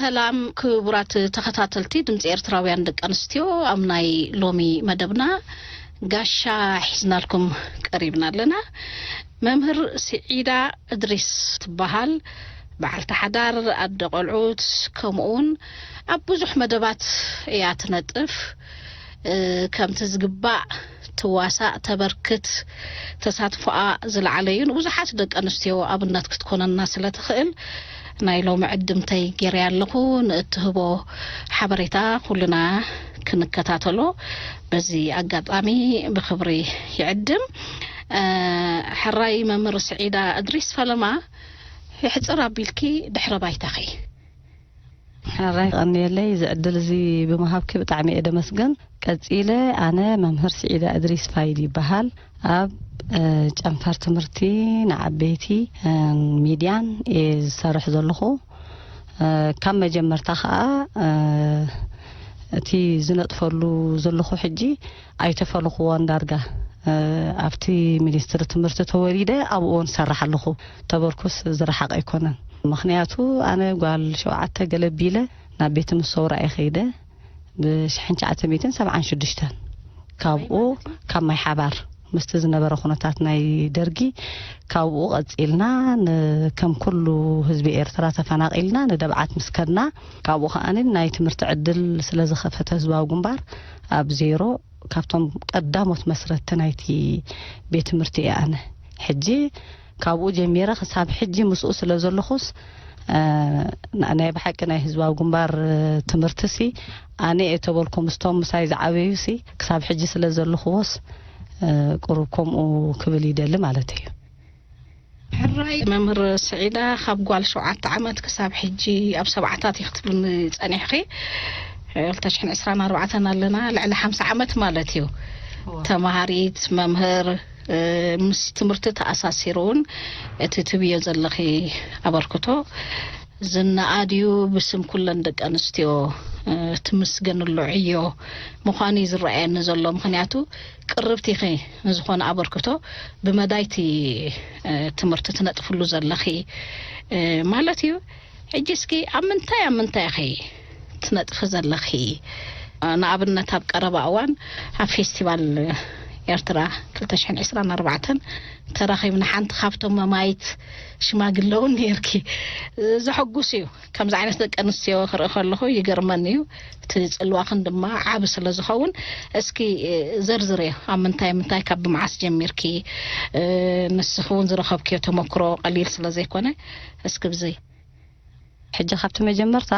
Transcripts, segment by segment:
ሰላም ክቡራት ተኸታተልቲ ድምፂ ኤርትራውያን ደቂ ኣንስትዮ፣ ኣብ ናይ ሎሚ መደብና ጋሻ ሒዝናልኩም ቀሪብና ኣለና። መምህር ስዒዳ እድሪስ ትበሃል። በዓልቲ ሓዳር፣ ኣደ ቆልዑት፣ ከምኡ እውን ኣብ ብዙሕ መደባት እያ ትነጥፍ። እ፣ ከምቲ ዝግባእ ትዋሳእ፣ ተበርክት፣ ተሳትፎኣ ዝለዓለ እዩ። ንብዙሓት ደቂ ኣንስትዮ ኣብነት ክትኮነና ስለ ትኽእል ናይ ሎሚ ዕድምተይ ገይረያ ኣለኹ። ንእትህቦ ሓበሬታ ኩልና ክንከታተሎ በዚ ኣጋጣሚ ብኽብሪ ይዕድም። እ፣ ሕራይ መምህር ስዒዳ እድሪስ ፈለማ፣ ሕጽር ኣቢልኪ ድሕረ ባይታኺ። ሕራይ ቀንየለይ፣ እዚ ዕድል እዚ ብምሃብኪ ብጣዕሚ እየ ደመስግን። ቀጺለ፣ ኣነ መምህር ስዒዳ እድሪስ ፋይድ ይበሃል። ኣብ፣ እ፣ ጨንፈር ትምህርቲ ንዓበይቲ፣ እ፣ ሚድያን እየ ዝሰርሕ ዘለኹ። እ፣ ካብ መጀመርታ ኸኣ፣ እ፣ እቲ ዝነጥፈሉ ዘለኹ ሕጂ ኣይተፈለኹዎን ዳርጋ። እ፣ ኣብቲ ሚኒስትሪ ትምህርቲ ተወሊደ ኣብኡ እውን ዝሰርሕ ኣለኹ። ተበርኩስ ዝረሓቐ ኣይኮነን። ምኽንያቱ ኣነ ጓል ሸውዓተ ገለቢለ ናብ ቤት ምስ ሰውራ እየ ኸይደ። ብሽሕን ትሽዓተ ሚእትን ሰብዓን ሽዱሽተን ካብኡ፣ ካብ ማይ ሓባር ምስቲ ዝነበረ ኩነታት ናይ ደርጊ፣ ካብኡ ቀጺልና ን-፣ ከም ኩሉ ህዝቢ ኤርትራ ተፈናቒልና ንደብዓት ምስ ከድና፣ ካብኡ ከኣ ናይ ትምህርቲ ዕድል ስለ ዝኸፈተ ህዝባዊ ግንባር ኣብ ዜሮ ካብቶም ቀዳሞት መስረትቲ ናይቲ ቤት ትምህርቲ እየ ኣነ። ሕጂ ካብኡ ጀሚረ ክሳብ ሕጂ ምስኡ ስለ ዘለኹስ፣ እ፣ ና-፣ ናይ ብሓቂ ናይ ህዝባዊ ግንባር፣ እ፣ ትምህርቲሲ ኣነ እየ ተበልኩ ምስቶም ምሳይ ዝዓበዩሲ ክሳብ ሕጂ ስለ ዘለኹዎስ፣ እ፣ ቁሩብ ከምኡ ክብል ይደሊ ማለት እዩ። ሕራይ መምህር ስዒዳ፣ ካብ ጓል ሸውዓተ ዓመት ክሳብ ሕጂ ኣብ ሰብዓታት ኢኺ ክትብልኒ ጸኒሕኺ። ክልተ ሽሕን ዕስራን ኣርባዕተን ኣለና፣ ልዕሊ ሓምሳ ዓመት ማለት እዩ። እዋ። ተማሃሪት፣ መምህር፣ እ፣ ምስ ትምህርቲ ተኣሳሲሩ እውን እቲ ትብዮ ዘለኺ ኣበርክቶ ዝነኣድ እዩ። ብስም ኩለን ደቂ ኣንስትዮ፣ እ፣ ትምስገንሉ ዕዮ ምዃኑ እዩ ዝረኣየኒ ዘሎ። ምኽንያቱ ቅርብቲ ኢኺ ንዝኾነ ኣበርክቶ ብመዳይቲ፣ እ፣ ትምህርቲ ትነጥፍሉ ዘለኺ፣ እ፣ ማለት እዩ። ሕጂ እስኪ ኣብ ምንታይ ኣብ ምንታይ ኢኺ ትነጥፊ ዘለኺ? ንኣብነት ኣብ ቀረባ እዋን ኣብ ፌስቲቫል ኤርትራ ክልተ ሽሕን ዕስራን ኣርባዕተን ተራኺብና፣ ሓንቲ ካብቶም መማይት ሽማግለ እውን ነይርኪ። ዘሐጉስ እዩ። ከምዚ ዓይነት ደቂ ኣንስትዮ ክርኢ ከለኹ ይገርመኒ እዩ። እቲ ጽልዋኽን ድማ ዓቢ ስለ ዝኸውን፣ እስኪ ዘርዝርዮ። ኣብ ምንታይ ምንታይ፣ ካብ ብመዓስ ጀሚርኪ? ንስኺ እውን ዝረኸብክዮ ተመክሮ ቀሊል ስለ ዘይኮነ፣ እስኪ ብዚ። ሕጂ ካብቲ መጀመርታ፣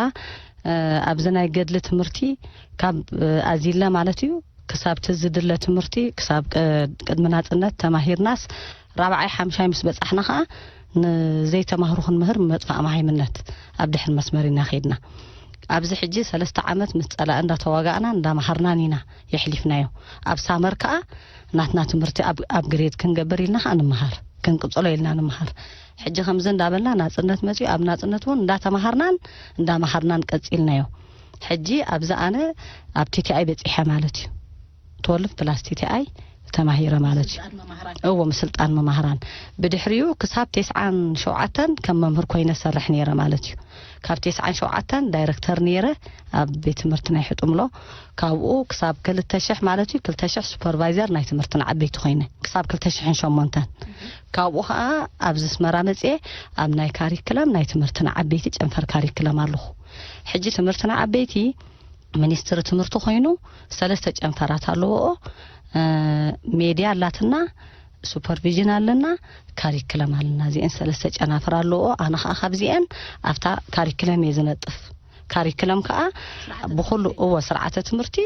እ፣ ኣብዚ ናይ ገድሊ ትምህርቲ ካብ፣ እ፣ ኣዚለ ማለት እዩ፣ ክሳብ እቲ ዝድለ ትምህርቲ፣ ክሳብ ቅ-፣ ቅድሚ ናጽነት ተማሂርናስ፣ ራብዓይ ሓምሻይ ምስ በጻሕና ኸኣ፣ ንዘይተማህሩ ክንምህር መጥፋእ መሃይምነት ኣብ ድሕሪ መስመር ኢና ኸይድና። ኣብዚ ሕጂ ሰለስተ ዓመት ምስ ጸላኢ እንዳተዋጋእናን እንዳመሃርናን ኢና የሕሊፍናዮ። ኣብ ሳመር ከኣ ናትና ትምህርቲ ኣብ፣ ኣብ ግሬድ ክንገብር ኢልና ከኣ ንምሃር፣ ክንቅጽሎ ኢልና ንምሃር። ሕጂ ከምዚ እንዳበልና ናጽነት መጺኡ፣ ኣብ ናጽነት እውን እንዳተማሃርናን እንዳመሃርናን ቀጺልናዮ። ሕጂ ኣብዚ ኣነ ኣብ ቲ ቲ ኣይ በጺሐ ማለት እዩ። ትወልፍ ፕላስ ቲ ቲ ኣይ ተማሂረ ማለት እዩ። ስልጣን መማህራን። እዎ፣ ምስልጣን መማህራን። ብድሕሪኡ ክሳብ ተስዓን ሸውዓተን ከም መምህር ኮይነ ሰርሕ ነይረ ማለት እዩ። ካብ ተስዓን ሸውዓተን ዳይረክተር ነይረ ኣብ ቤት ትምህርቲ ናይ ሕጡምሎ። ካብኡ ክሳብ ክልተ ሽሕ ማለት እዩ፣ ክልተ ሽሕ ሱፐርቫይዘር ናይ ትምህርቲ ንዓበይቲ ኮይነ፣ ክሳብ ክልተ ሽሕን ሸሞንተን። ካብኡ ኸኣ ኣብዚ ኣስመራ መጽየ ኣብ ናይ ካሪክለም ናይ ትምህርቲ ንዓበይቲ ጨንፈር ካሪክለም ኣለኹ። ሕጂ ትምህርቲ ንዓበይቲ ሚኒስትሪ ትምህርቲ ኮይኑ ሰለስተ ጨንፈራት ኣለዎኦ። እ፣ ሜድያ ኣላትና፣ ሱፐርቪዥን ኣለና፣ ካሪክለም ኣለና። እዚአን ሰለስተ ጨናፍር ኣለዎኦ። ኣነ ኸኣ ካብዚአን ኣብታ ካሪክለም እየ ዝነጥፍ። ካሪክለም ከኣ ስርዓተ ብኹሉ፣ ትምህርቲ። እወ፣ ስርዓተ ትምህርቲ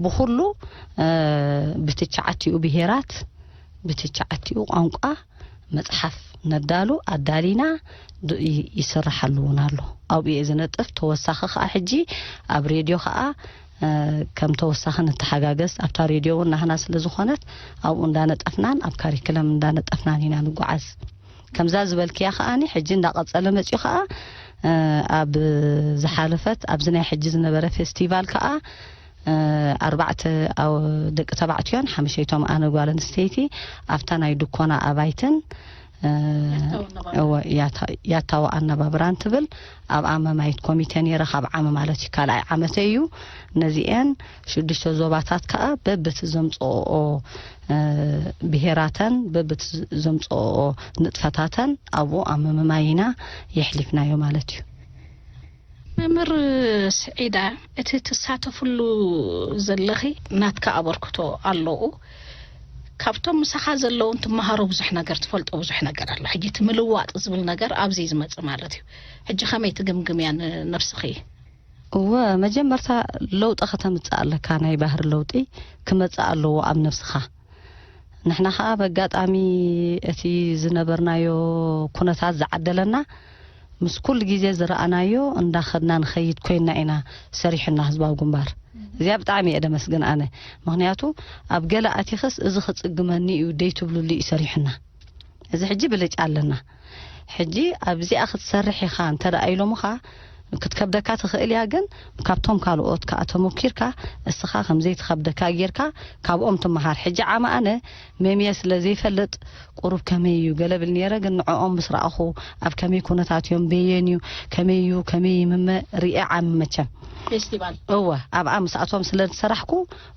ብኹሉ፣ እ፣ ብትሽዓቲኡ ብሄራት፣ ብትሽዓቲኡ ቋንቋ መጽሓፍ ነዳሉ ኣዳሊና ድ-፣ ይ-፣ ይስርሓሉ እውን ኣሎ። ኣብኡ እየ ዝነጥፍ። ተወሳኺ ከኣ ሕጂ ኣብ ሬድዮ ከኣ፣ እ፣ ከም ተወሳኺ ንተሓጋገዝ። ኣብታ ሬድዮ እውን ናህና ስለ ዝኾነት ኣብኡ እንዳነጠፍናን ኣብ ካሪክለም እንዳነጠፍናን ኢና ንጓዓዝ። ከምዛ ዝበልክያ ከኣኒ ሕጂ እንዳቐጸለ መጺኡ ከኣ፣ እ፣ ኣብ ዝሓለፈት ኣብዚ ናይ ሕጂ ዝነበረ ፌስቲቫል ከኣ፣ እ፣ ኣርባዕተ ኣው-፣ ደቂ ተባዕትዮን ሓሙሸይቶም ኣነ ጓል ኣንስተይቲ ኣብታ ናይ ድኮና ኣባይትን እወ፣ ያታዊ ኣነባብራን ትብል ኣብ ኣመማይት ኮሚቴ ነይረ። ካብ ዓመ ማለት እዩ፣ ካልኣይ ዓመተይ እዩ። ነዚኤን ሽዱሽተ ዞባታት ከኣ በብቲ ዘምጽኦኦ ብሄራተን በብቲ ዘምጽኦኦ ንጥፈታተን ኣብኡ ኣብ ምምማይ ኢና የሕሊፍናዮ ማለት እዩ። መምህር ስዒዳ፣ እቲ ትሳተፍሉ ዘለኺ ናትካ ኣበርክቶ ኣለዉ። ካብቶም ምሳኻ ዘለውን ትመሃሮ ብዙሕ ነገር፣ ትፈልጦ ብዙሕ ነገር ኣሎ። ሕጂ እቲ ምልዋጥ ዝብል ነገር ኣብዚ እዩ ዝመጽእ ማለት እዩ። ሕጂ ከመይ ትግምግምያ ንነብስኺ? እወ፣ መጀመርታ ለውጢ ከተምጽእ ኣለካ። ናይ ባህሪ ለውጢ ክመጽእ ኣለዎ ኣብ ነብስኻ። ንሕና ኸኣ በጋጣሚ እቲ ዝነበርናዮ ኩነታት ዝዓደለና ምስ ኩሉ ግዜ ዝረኣናዮ እንዳኸድና ንኸይድ ኮይና ኢና ሰሪሕና ህዝባዊ ግንባር። እዚኣ ብጣዕሚ እየ ደመስግን ኣነ። ምኽንያቱ ኣብ ገለ ኣቲኽስ እዚ ክጽግመኒ እዩ ደይ ትብሉሉ እዩ ሰሪሕና። እዚ ሕጂ ብልጫ ኣለና። ሕጂ ኣብዚኣ ክትሰርሕ ኢኻ እንተ ደኣ ኢሎምኻ ክትከብደካ ትኽእል እያ፣ ግን ካብቶም ካልኦት ከኣ ተሞኪርካ እስኻ ከም ዘይትኸብደካ ጌርካ ካብኦም ትመሃር። ሕጂ ዓመ ኣነ መምየ ስለ ዘይፈልጥ ቁሩብ ከመይ እዩ ገለ ብል ነይረ፣ ግን ንዕኦም ምስ ረኣኹ ኣብ ከመይ ኩነታት እዮም፣ በየን እዩ፣ ከመይ እዩ፣ ከመይ ይምመ ርእየ ዓሚ መቸም። ፌስቲቫል እወ ኣብኣ ምስኣቶም ስለ ዝሰራሕኩ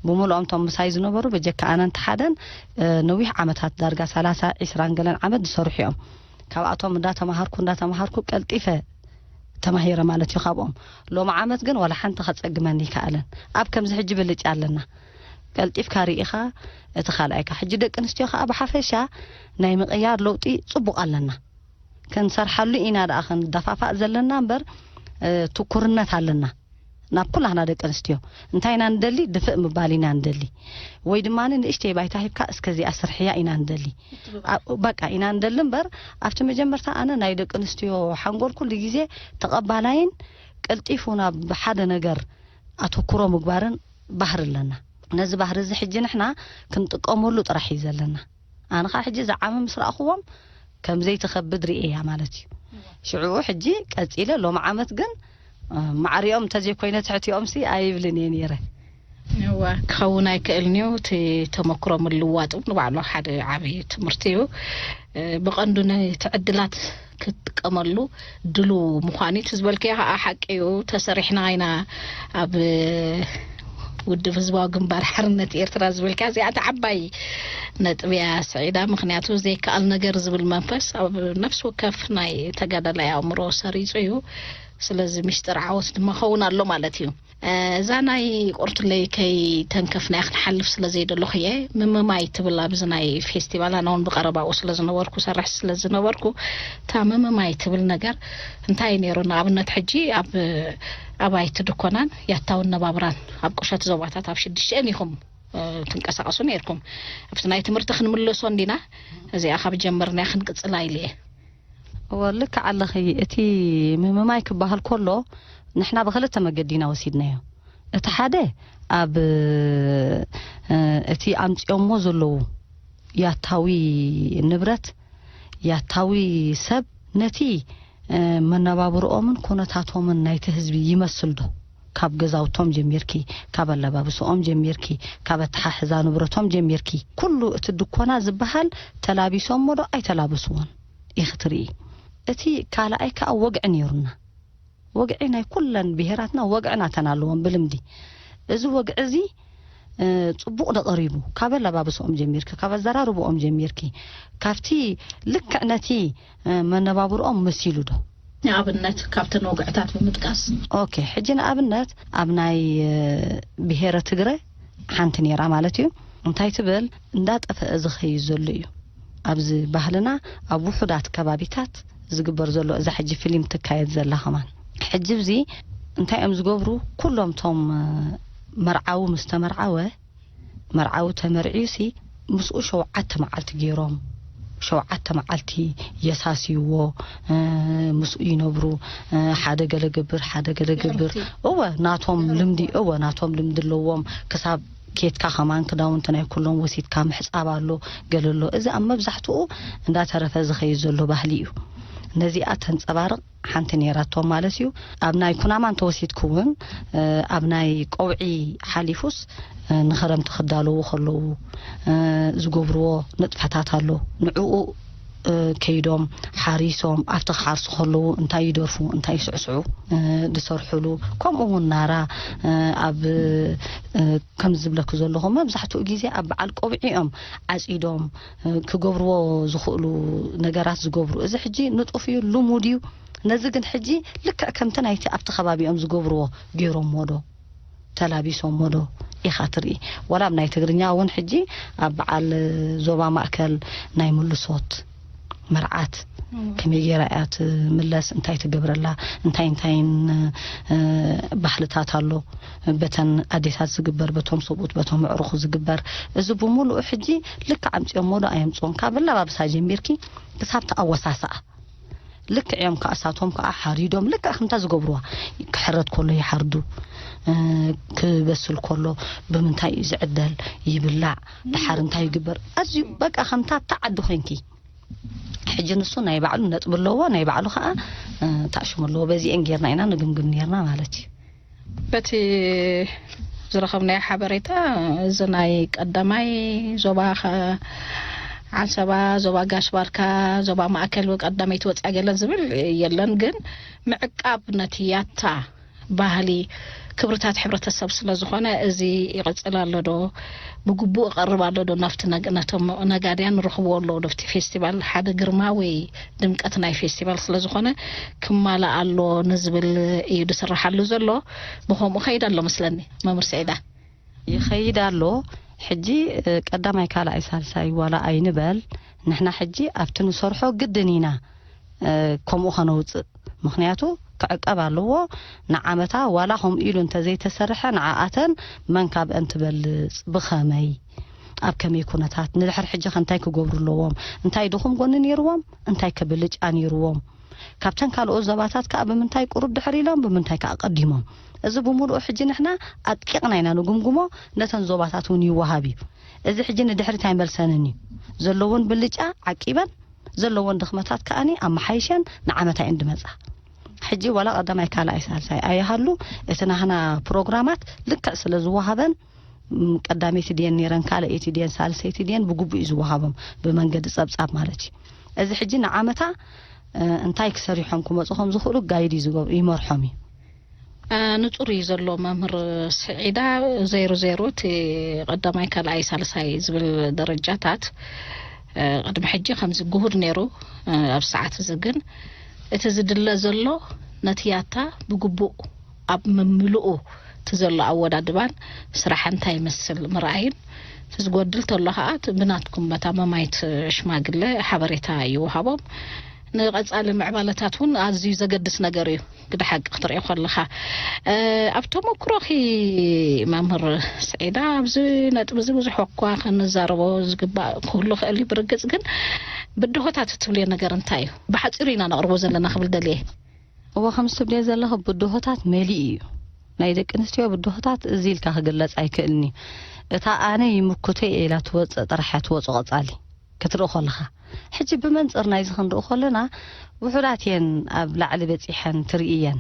ብምልኦም ቶም ምሳይ ዝነበሩ በጀካ ኣነን ተሓደን ነዊሕ ዓመታት ዳርጋ ሰላሳ ዒስራን ገለን ዓመት ዝሰርሑ እዮም። ካብኣቶም እንዳተማሃርኩ እንዳተማሃርኩ ቀልጢፈ ተማሂረ ማለት እዩ ካብኦም። ሎም ዓመት ግን ዋላ ሓንቲ ከጸግመኒ ይከኣለን። ኣብ ከምዚ ሕጂ ብልጫ ኣለና። ቀልጢፍካ ርኢኻ እቲ ካልኣይካ። ሕጂ ደቂ ኣንስትዮ ከኣ ብሓፈሻ ናይ ምቕያር ለውጢ ጽቡቕ ኣለና። ክንሰርሓሉ ኢና ደኣ ክንደፋፋእ ዘለና እምበር ትኩርነት ኣለና ናብ ኩላህና ደቂ ኣንስትዮ። እንታይ ኢና ንደሊ? ድፍእ ምባል ኢና ንደሊ፣ ወይ ድማ ንእሽተይ ባይታ ሂብካ እስከዚኣ ስርሕያ ኢና ንደሊ። በቃ ኢና ንደሊ እምበር ኣብቲ መጀመርታ ኣነ ናይ ደቂ ኣንስትዮ ሓንጎል ኩሉ ግዜ ተቐባላይን ቀልጢፉ ናብ ሓደ ነገር ኣተኩሮ ምግባርን ባህሪ ኣለና። ነዚ ባህሪ እዚ ሕጂ ንሕና ክንጥቀመሉ ጥራሕ እዩ ዘለና። ኣነ ኸዓ ሕጂ ዝዓሚ ምስ ረኣኽዎም ከም ዘይትኸብድ ርእየያ ማለት እዩ። ሽዑኡ ሕጂ ቀጺለ ሎም ዓመት ግን ማዕሪኦም እንተዘይኮይነ ትሕቲኦም ሲ ኣይብልን እየ ነይረ። እዋ ክኸውን ኣይክእልን እዩ። እቲ ተመክሮ ምልዋጥ እውን ንባዕሉ ሓደ ዓብዪ ትምህርቲ እዩ። ብቐንዱ ነቲ ዕድላት ክትጥቀመሉ ድሉ ምዃን እዩ። እቲ ዝበልክዮ ከዓ ሓቂ እዩ። ተሰሪሕና ኢና ኣብ ውድብ ህዝባዊ ግንባር ሓርነት ኤርትራ ዝበልካ እዚኣ እቲ ዓባይ ነጥብያ ስዒዳ። ምክንያቱ ዘይከኣል ነገር ዝብል መንፈስ ኣብ ነፍሲ ወከፍ ናይ ተጋዳላይ ኣእምሮ ሰሪጹ እዩ። ስለዚ ሚስጥር ዓወት ድማ ኸውን ኣሎ ማለት እዩ። እዛ ናይ ቆርቱለይ ከይተንከፍናያ ክንሓልፍ ስለ ዘይደለኹ እየ። ምምማይ ትብል ኣብዚ ናይ ፌስቲቫል ኣነ እውን ብቐረባኡ ስለ ዝነበርኩ ሰርሕ ስለ ዝነበርኩ እታ ምምማይ ትብል ነገር እንታይ እዩ ነይሩ? ንኣብነት ሕጂ ኣብ ኣባይቲ ድኮናን ያታውን ነባብራን ኣብ ቁሸት ዞባታት ኣብ ሽዱሽተን ኢኹም ትንቀሳቐሱ ነይርኩም። ኣብቲ ናይ ትምህርቲ ክንምለሶ እንዲና እዚኣ ካብ ጀመርናያ ክንቅጽላ ኢለ እየ። እወ ልክዕ ኣለኺ። እቲ ምምማይ ክበሃል ከሎ ንሕና ብክልተ መገዲ ኢና ወሲድናዮ። እቲ ሓደ ኣብ እቲ ኣምጺኦሞ ዘለዉ ያታዊ ንብረት ያታዊ ሰብ ነቲ መነባብርኦምን ኩነታቶምን ናይቲ ህዝቢ ይመስል ዶ? ካብ ገዛውቶም ጀሚርኪ፣ ካብ ኣለባብስኦም ጀሚርኪ፣ ካብ ኣተሓሕዛ ንብረቶም ጀሚርኪ፣ ኩሉ እቲ ድኮና ዝበሃል ተላቢሶሞ ዶ ኣይተላበስዎን ኢኺ ትርኢ። እቲ ካልኣይ ከኣ ወግዒ ነይሩና። ወግዒ ናይ ኩለን ብሄራትና ወግዒ ናተን ኣለዎን ብልምዲ። እዚ ወግዒ እዚ ጽቡቕ ዶ ቀሪቡ? ካብ ኣለባብስኦም ጀሚርኪ፣ ካብ ኣዘራርብኦም ጀሚርኪ፣ ካብቲ ልክዕ ነቲ መነባብርኦም መሲሉ ዶ? ንኣብነት ካብተን ወግዕታት ብምጥቃስ። ኦኬ፣ ሕጂ ንኣብነት ኣብ ናይ ብሄረ ትግረ ሓንቲ ነይራ ማለት እዩ። እንታይ ትብል? እንዳጠፈአ ዝኸይድ ዘሎ እዩ ኣብዚ ባህልና ኣብ ውሑዳት ከባቢታት ዝግበር ዘሎ እዛ ሕጂ ፊልም ትካየድ ዘላ ከማን። ሕጂ እዚ እንታይ እዮም ዝገብሩ? ኩሎም ቶም መርዓዊ ምስ ተመርዓወ መርዓዊ ተመርዕዩ ሲ ምስኡ ሸውዓተ መዓልቲ ገይሮም ሸውዓተ መዓልቲ የሳስይዎ ምስኡ ይነብሩ ሓደ ገለ ገብር ሓደ ገለ ገብር እወ ናቶም ልምዲ እወ ናቶም ልምዲ ኣለዎም ክሳብ ኬትካ ከማን ክዳውንቲ ናይ ኩሎም ወሲድካ ምሕጻብ ኣሎ ገለ ኣሎ እዚ ኣብ መብዛሕትኡ እንዳተረፈ ዝኸይድ ዘሎ ባህሊ እዩ ነዚኣ ተንጸባርቕ ሓንቲ ነይራቶም ማለት እዩ ኣብ ናይ ኩናማ እንተወሲድኩ እውን ኣብ ናይ ቀውዒ ሓሊፉስ ንኸረምቲ ክዳለዉ ከለዉ ዝገብርዎ ንጥፈታት ኣሎ ንዕኡ ከይዶም ሓሪሶም ኣብቲ ክሓርሱ ከለዉ እንታይ ይደርፉ፣ እንታይ ይስዕስዑ፣ ዝሰርሕሉ፣ ከምኡ እውን ናራ ኣብ ከም ዝብለኩ ዘለኹ መብዛሕትኡ ግዜ ኣብ በዓል ቆብዒ እዮም ዓጺዶም ክገብርዎ ዝኽእሉ ነገራት ዝገብሩ። እዚ ሕጂ ንጡፍ እዩ፣ ልሙድ እዩ። ነዚ ግን ሕጂ ልክዕ ከምቲ ናይቲ ኣብቲ ከባቢኦም ዝገብርዎ ገይሮምዎ ዶ፣ ተላቢሶምዎ ዶ ኢኻ ትርኢ። ዋላ ኣብ ናይ ትግርኛ እውን ሕጂ ኣብ በዓል ዞባ ማእከል ናይ ምልሶት መርዓት ከመይ ገይራ እያ ትምለስ፣ እንታይ ትገብረላ፣ እንታይ እንታይን ባህልታት ኣሎ፣ በተን ኣዴታት ዝግበር፣ በቶም ሰብኡት፣ በቶም ኣዕሩኹ ዝግበር፣ እዚ ብምሉኡ ሕጂ ልክዕ ኣምጺኦምዎ ዶ ኣየምጽኦን፣ ካብ ኣላባብሳ ጀሚርኪ ክሳብ ተኣወሳስኣ። ልክዕ እዮም ከኣ፣ እሳቶም ከኣ ሓሪዶም ልክዕ ከምታ ዝገብርዋ፣ ክሕረድ ከሎ ይሓርዱ፣ ክበስል ከሎ ብምንታይ እዩ ዝዕደል፣ ይብላዕ፣ ድሓር እንታይ ይግበር፣ ኣዝዩ በቃ ከምታ እታ ዓዲ ኮይንኪ። ሕጂ ንሱ ናይ ባዕሉ ነጥቢ ኣለዎ፣ ናይ ባዕሉ ከኣ ታእሽሙ ኣለዎ። በዚአን ጌርና ኢና ንግምግም ኔርና ማለት እዩ። በቲ ዝረኸብናዮ ሓበሬታ፣ እዚ ናይ ቀዳማይ ዞባ ዓንሰባ፣ ዞባ ጋሽ ባርካ፣ ዞባ ማእከል ቀዳመይቲ ወፅያ ገለ ዝብል የለን። ግን ምዕቃብ ነቲ ያታ ባህሊ ክብርታት ሕብረተሰብ ስለ ዝኾነ፣ እዚ ይቕፅል ኣሎ ዶ፣ ብግቡእ ይቐርብ ኣሎ ዶ ናብቲ ነጋድያን፣ ንረኽብዎ ኣለዉ ዶ ኣብቲ ፌስቲቫል? ሓደ ግርማ ወይ ድምቀት ናይ ፌስቲቫል ስለ ዝኾነ ክማላእ ኣሎ ንዝብል እዩ ዝስርሓሉ ዘሎ። ብኸምኡ ኸይድ ኣሎ መስለኒ። መምህር ስዒዳ። ይኸይድ ኣሎ። ሕጂ ቀዳማይ፣ ካልኣይ፣ ሳልሳይ ዋላ ኣይንበል፣ ንሕና ሕጂ ኣብቲ ንሰርሖ ግድን ኢና ከምኡ ኸነውፅእ። ምኽንያቱ ክዕቀብ ኣለዎ። ንዓመታ ዋላ ከምኡ ኢሉ እንተዘይተሰርሐ፣ ንዓኣተን መን ካብአን ትበልፅ፣ ብኸመይ፣ ኣብ ከመይ ኩነታት፣ ንድሕር ሕጂ ኸ እንታይ ክገብሩ ኣለዎም፣ እንታይ ድኹም ጎኒ ነይርዎም፣ እንታይ ከ ብልጫ ነይርዎም፣ ካብተን ካልኦት ዞባታት ከኣ ብምንታይ ቁሩብ ድሕር ኢሎም፣ ብምንታይ ከኣ ቀዲሞም። እዚ ብምሉኡ ሕጂ ንሕና ኣጥቂቕና ኢና ንግምግሞ፣ ነተን ዞባታት እውን ይወሃብ እዩ። እዚ ሕጂ ንድሕሪት ኣይመልሰንን እዩ። ዘለዎን ብልጫ ዓቂበን፣ ዘለዎን ድኽመታት ከኣኒ ኣመሓይሸን ንዓመታ እየን ድመጻ። ሕጂ ዋላ ቀዳማይ፣ ካልኣይ፣ ሳልሳይ ኣይሃሉ፣ እቲ ናህና ፕሮግራማት ልክዕ ስለ ዝወሃበን፣ ቀዳመይቲ ድየን ነይረን፣ ካልኣይቲ ድየን፣ ሳልሰይቲ ድየን፣ ብግቡእ እዩ ዝወሃቦም፣ ብመንገዲ ጸብጻብ ማለት እዩ። እዚ ሕጂ ንዓመታ እንታይ ክሰሪሖም ክመጹ ከም ዝኽእሉ ጋይድ እዩ ዝገብሩ፣ ይመርሖም እዩ። ንጹር እዩ ዘሎ መምህር ስዒዳ። ዘይሩ ዘይሩ እቲ ቀዳማይ፣ ካልኣይ፣ ሳልሳይ ዝብል ደረጃታት ቅድሚ ሕጂ ከምዚ ግሁድ ነይሩ። ኣብ ሰዓት እዚ ግን እቲ ዝድለ ዘሎ ነቲ ያታ ብግቡእ ኣብ ምምልኡ እቲ ዘሎ ኣወዳድባን ስራሕ እንታይ ይመስል ምርኣይን፣ እቲ ዝጎድል ተሎ ከዓ እቲ ብናትኩም በታ መማይት ሽማግለ ሓበሬታ ይወሃቦም። ንቐጻሊ ምዕባለታት እውን ኣዝዩ ዘገድስ ነገር እዩ። ግደ ሓቂ ክትሪኦ ከለኻ፣ ኣብ ተመክሮኺ መምህር ስዒዳ፣ ኣብዚ ነጥቢ እዚ ብዙሕ እኳ ክንዛረቦ ዝግባእ ክህሉ ክእል እዩ። ብርግጽ ግን ብድሆታት እትብልዮ ነገር እንታይ እዩ? ብሓጺሩ ኢና ነቕርቦ ዘለና ክብል ደልየ። እወ፣ ከምዚ ትብልዮ ዘለኺ ብድሆታት መሊኡ እዩ። ናይ ደቂ ኣንስትዮ ብድሆታት እዚ ኢልካ ክግለጽ ኣይክእልን እዩ። እታ ኣነ ይምክቶ እየ ኢላ ትወጽእ ጥራሕ እያ ትወጾ ቀጻሊ ክትርኢ ከለኻ። ሕጂ ብመንጽር ናይዚ ክንርኢ ከለና፣ ውሑዳት እየን ኣብ ላዕሊ በጺሐን ትርኢ እየን።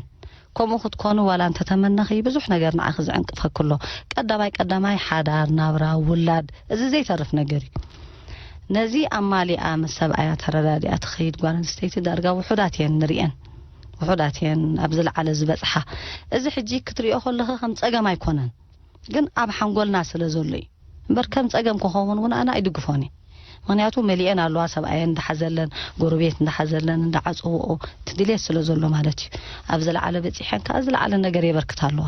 ከምኡ ክትኮኑ ዋላ እንተተመነኺ፣ ብዙሕ ነገር ንዓኺ ዝዕንቅፈኪ ኣሎ። ቀዳማይ ቀዳማይ ሓዳር፣ ናብራ፣ ውላድ፣ እዚ ዘይተርፍ ነገር እዩ። ነዚ ኣማሊኣ ምስ ሰብኣያ ተረዳዲኣ ትኸይድ ጓል ኣንስተይቲ ዳርጋ ውሑዳት እየን ንርእየን። ውሑዳት እየን ኣብ ዝለዓለ ዝበጽሓ። እዚ ሕጂ ክትሪኦ ከለኺ ከም ጸገም ኣይኮነን፣ ግን ኣብ ሓንጎልና ስለ ዘሎ እዩ። እምበር ከም ጸገም ክኸውን እውን ኣነ ኣይድግፎን እየ። ምኽንያቱ መሊኤን ኣለዋ፣ ሰብኣየን እንዳሓዘለን፣ ጎረቤት እንዳሓዘለን፣ እንዳዓጸውኦ፣ እቲ ድሌት ስለ ዘሎ ማለት እዩ። ኣብ ዝለዓለ በጺሐን ከኣ ዝለዓለ ነገር የበርክታ ኣለዋ።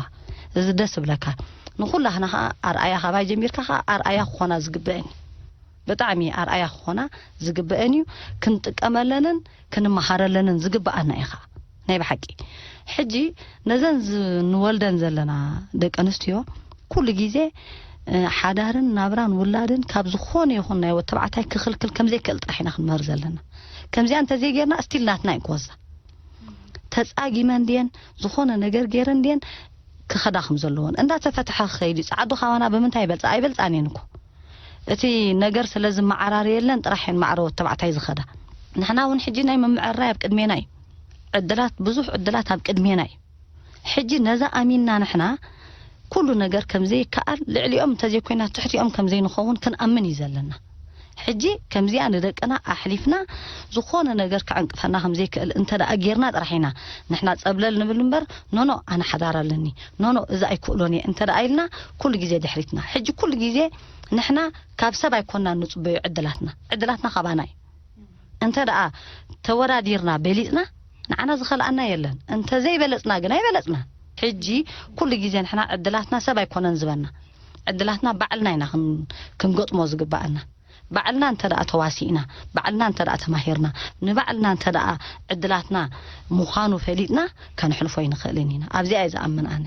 እዚ ደስ ይብለካ። ንኹላህና ከኣ ኣርኣያ፣ ካባይ ጀሚርካ ከኣ ኣርኣያ ክኾና ዝግበአን እዩ። ብጣዕሚ ኣርኣያ ክኾና ዝግበአን እዩ። ክንጥቀመለንን ክንመሃረለንን ዝግበኣና እዩ ከኣ። ናይ ብሓቂ። ሕጂ ነዘን ዝ-፣ ንወልደን ዘለና ደቂ ኣንስትዮ ኩሉ ግዜ፣ እ፣ ሓዳርን ናብራን ውላድን ካብ ዝኾነ ይኹን ናይ ወዲ ተባዕታይ ክኽልክል ከም ዘይክእል ጥራሕ ኢና ክንምህር ዘለና። ከምዚኣ እንተዘይጌርና ስቲል ናትና እዩ ክወዛ። ተጻጊመን ድየን፣ ዝኾነ ነገር ገይረን ድየን ክኸዳ ከም ዘለዎን። እንዳተፈትሐ ክኸይድ እዩ። ጸዓዱ ካባና ብምንታይ ይበልጻ? ኣይበልጻን እየን እኮ። እቲ ነገር ስለ ዝመዓራረየለን ጥራሕ እየን ማዕረ ወዲ ተባዕታይ ዝኸዳ። ንሕና እውን ሕጂ ናይ ምምዕርራይ ኣብ ቅድሜና እዩ። ዕድላት፣ ብዙሕ ዕድላት ኣብ ቅድሜና እዩ። ሕጂ ነዛ ኣሚንና ንሕና ኩሉ ነገር ከም ዘይከኣል፣ ልዕሊኦም እንተዘይኮይና ትሕቲኦም ከም ዘይንኸውን ክንኣምን እዩ ዘለና። ሕጂ ከምዚኣ ንደቅና ኣሕሊፍና ዝኾነ ነገር ክዕንቅፈና ከም ዘይክእል እንተ ደኣ ጌርና ጥራሕ ኢና ንሕና ጸብለል ንብል እምበር፣ ኖኖ፣ ኣነ ሓዳር ኣለኒ፣ ኖኖ፣ እዚ ኣይክእሎን እየ እንተ ደኣ ኢልና፣ ኩሉ ግዜ ድሕሪትና። ሕጂ ኩሉ ግዜ ንሕና ካብ ሰብ ኣይኮናን ንጽበዮ ዕድላትና። ዕድላትና ካባና እዩ። እንተ ደኣ ተወዳዲርና በሊጽና፣ ንዓና ዝኸልኣና የለን። እንተ ዘይበለጽና ግን ኣይበለጽና። ሕጂ ኩሉ ግዜ ንሕና ዕድላትና ሰብ ኣይኮነን ዝበና። ዕድላትና ባዕልና ኢና ክን-፣ ክንገጥሞ ዝግባኣና። ባዕልና እንተ ደኣ ተዋሲእና፣ ባዕልና እንተ ደኣ ተማሂርና፣ ንባዕልና እንተ ደኣ ዕድላትና ምዃኑ ፈሊጥና፣ ከነሕልፎ ኣይንኽእልን ኢና። ኣብዚኣ እየ ዝኣምን ኣነ።